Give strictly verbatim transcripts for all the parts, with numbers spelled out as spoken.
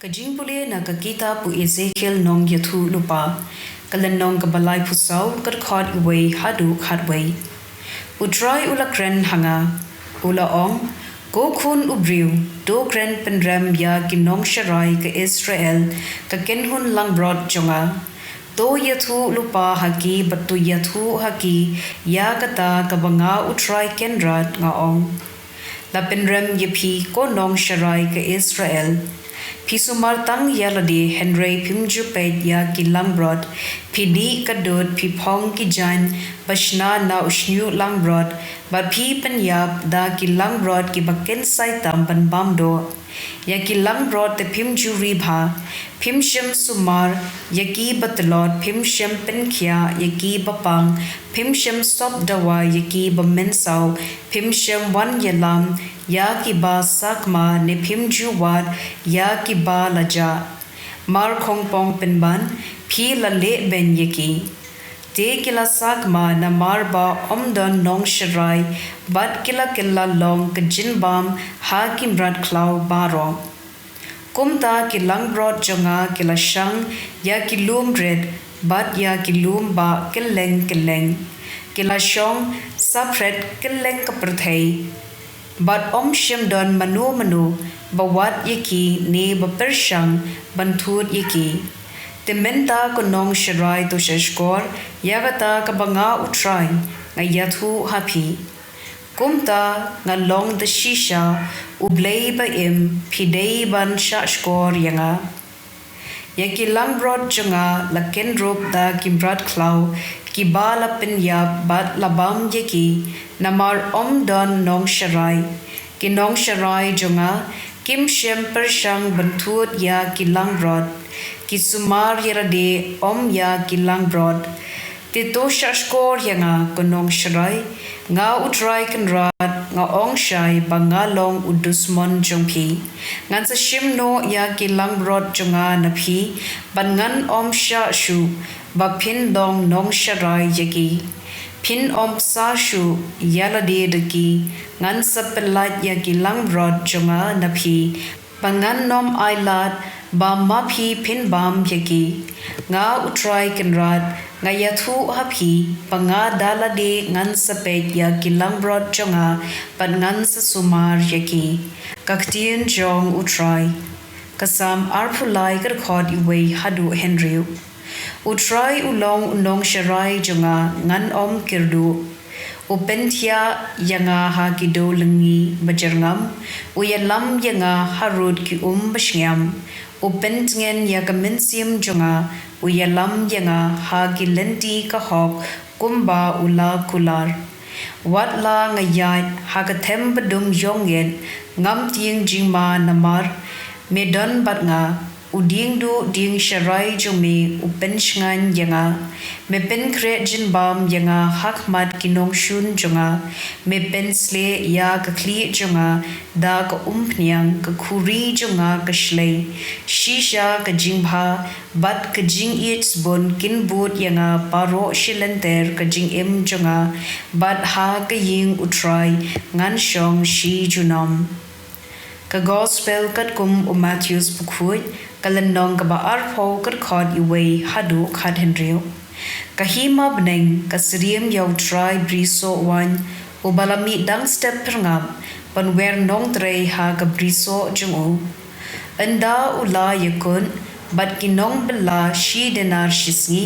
Jingpule na ka kitab u Ezekiel nongïathuhlypa, ka lynnong kaba laiphew saw, ka dkhot uwei haduh khatwei. U Trai u la kren ha nga, u la ong, Ko khun u briew, to kren pynrem ïa ki nongsharai ka Israel, ka kynhun langbrot jong nga. To ïathuhlypa ha ki bad to ïathuh ha ki ïa kata kaba nga u Trai Kynrad nga ong. La pynrem ïa phi, ko nongsharai ka Israel. Phi sumar tang ïa lade, hynrei phim ju peit ïa ki langbrot. Phi dih ka dud, phi phong ki jaiñ ba shna na u shñiuh langbrot, bad phi pynïap da ki langbrot kiba kynsai tam ban bam doh. Ïa ki langbrot te phim ju ri bha, phim shym sumar ïa ki ba tlot, phim shym pynkhiah ïa ki ba pang, phim shym sop dawa ïa ki ba mynsaw, phim shym wan ïalam ïa ki ba sakma, ne phim ju wad ïa ki ba la jah. Mar khongpong pynban, phi la leh beiñ ïa ki. Te ki la sakma namar ba ym don nongsharai, bad ki la kylla long ka jingbam ha ki mrad khlaw baroh. Kumta ki langbrot jong nga ki la shang ïa ki lum rit, bad ïa ki lum bah kylleng kylleng. Ki la shong saphriang kylleng ka pyrthei, bad ym shym don mano mano ba wad ïa ki ne ba pyrshang ban thut ïa ki. Te mynta, ko nongsharai, to shahshkor ïa kata kaba nga u Trai nga ïathuh ha phi. Kumta nga long da shisha u Blei ba im, phi dei ban shahshkor ïa nga. Ïa ki langbrot jong nga la kynrup da ki mrad khlaw kiba la pynïap bad la bam ïa ki, namar ym don nongsharai. Ki nongsharai jong nga kim shym pyrshang ban thut ïa ki langbrot. Ki sumar ïa lade, ym ïa ki langbrot. Te to shahshkor ïa nga, ko nongsharai, nga u Trai Kynrad nga ong shai ba nga long u dusmon jong phi. Ngan sa shim noh ïa ki langbrot jong nga na phi, bad ngan ym shah shuh ba phin long nongsharai ïa ki. Phin ym sa shuh ïa lade da ki. Ngan sa pyllait ïa ki langbrot jong nga na phi, ba ngan ym ailad ba ma phi phin bam ïa ki. Nga u Trai Kynrad nga ïathuh ha phi ba nga da lade ngan sa peit ïa ki langbrot jong nga, bad ngan sa sumar ïa ki. Ka ktien jong u Trai. Ka Salm arphew lai, ka dkhot uwei haduh hynriew. U Trai u long u nongsharai jong nga, ngan ym kyrduh. U pynthiah ïa nga ha ki dewlynngi ba jyrngam, u ïalam ïa nga harud ki um ba shngiam. U pyntngen ïa ka mynsiem jong nga, u ïalam ïa nga ha ki lynti ka hok kumba u la kular. Wat la nga ïaid ha ka them ba dum ïong ngeit, ngam tieng jingma namar me don bad nga. U dieng duh dieng sharai jong me u pynshngaiñ ïa nga. Me pynkhreh jingbam ïa nga ha khmat ki nongshun jong nga. Me pynshlei ïa ka khlieh jong nga da ka umphniang, ka khuri jong nga ka shlei. Shisha ka jingbha bad ka jingïeit sbun kin bud ïa nga baroh shi lynter ka jingim jong nga, bad ha ka ïing u Trai ngan shong shi junom. Ka Gospel katkum u Mathaios bakhuid, ka lynnong kaba arphew, ka dkhot uwei haduh khathynriew. Ka hima bneng ka syriem ïa u trai brisoh waiñ, uba la mih dang step phyrngap ban wer nongtrei ha ka brisoh jong u. Ynda u la ïakut bad ki nongbylla shi denar shisngi,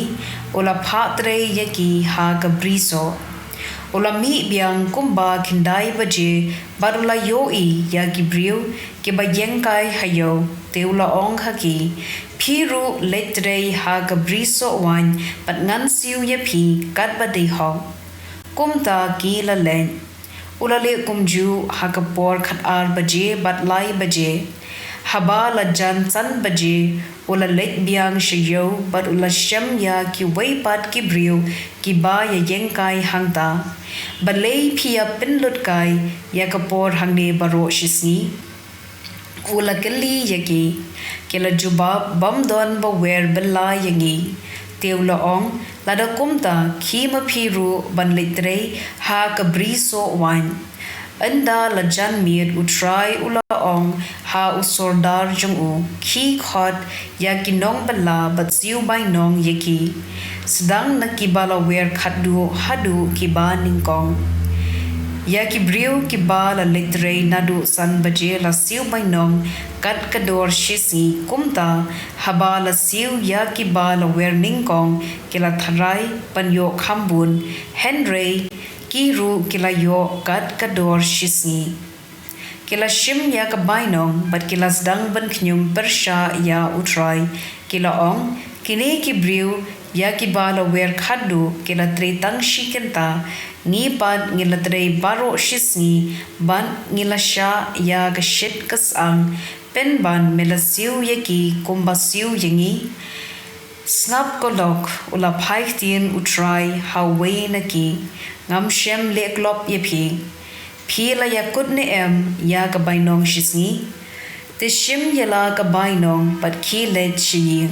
u la phah trei ïa ki ha ka brisoh. U la mih biang kumba khyndai baje bad u la ïohi ïa ki briew kiba ïengkai ha ïew, te u la ong ha ki, phi ruh leit trei ha ka brisoh waiñ bad ngan siew ïa phi katba dei hok. Kumta ki la leit. U la leh kumjuh ha ka por khatar baje bad lai baje. Haba la jan san baje, u la leit biang sha ïew bad u la shem ïa kiwei pat ki briew kiba ïa ïengkai hangta. Balei phi ïa pynlut kai ïa ka por hangne baroh shisngi? U la kylli ïa ki. Ki la jubab, bym don ba wer bylla ïa ngi. Te u la ong, lada kumta, khie ma phi ruh ban leit trei ha ka brisoh waiñ. Ynda la jan miet, U Trai u la ong ha u sordar jong u, Khie khot ïa ki nongbylla bad siew bainong ïa ki, sdang na kiba la wer khatduh haduh kiba nyngkong. Ïa ki briew kiba la leit trei naduh san baje la siew bainong kat ka dor shisngi, kumta haba la siew ïa kiba la wer nyngkong ki la tharai ban ïoh kham bun, hynrei ki ruh ki la ïoh kat ka dor shisngi. Ki la shim ïa ka bainong bad ki la sdang ban khñium pyrshah ïa U Trai. Ki la ong, Kine ki briew ïa kiba la wer khatduh ki la trei tang shi kynta, ngi pat ngi la trei baroh shisngi bad ngi la shah ïa ka shit ka sang, pynban me la siew ïa ki kumba siew ïa ngi. Sngap ko lok, u la phai ktien U Trai ha uwei na ki, Ngam shym leh klop ïa phi. Phi la ïakut ne em ïa ka bainong shisngi? Te shim ïa la ka bainong bad khie leit sha ïing.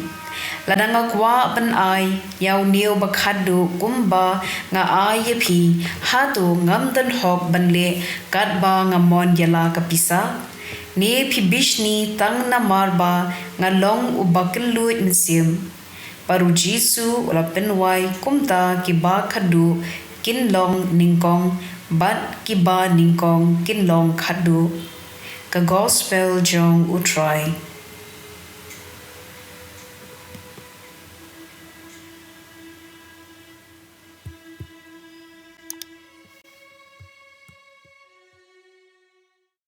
Lada nga kwah ban ai ïa une uba khatduh kumba nga ai ïa phi, hato ngam don hok ban leh katba nga mon ïa la ka pisa? Ne phi bishni tang namar ba nga long uba kylluid mynsiem? Bad U Jisu u la pynwai, Kumta kiba khatduh kin long nyngkong, bad kiba nyngkong kin long khatduh. Ka Gospel jong U Trai.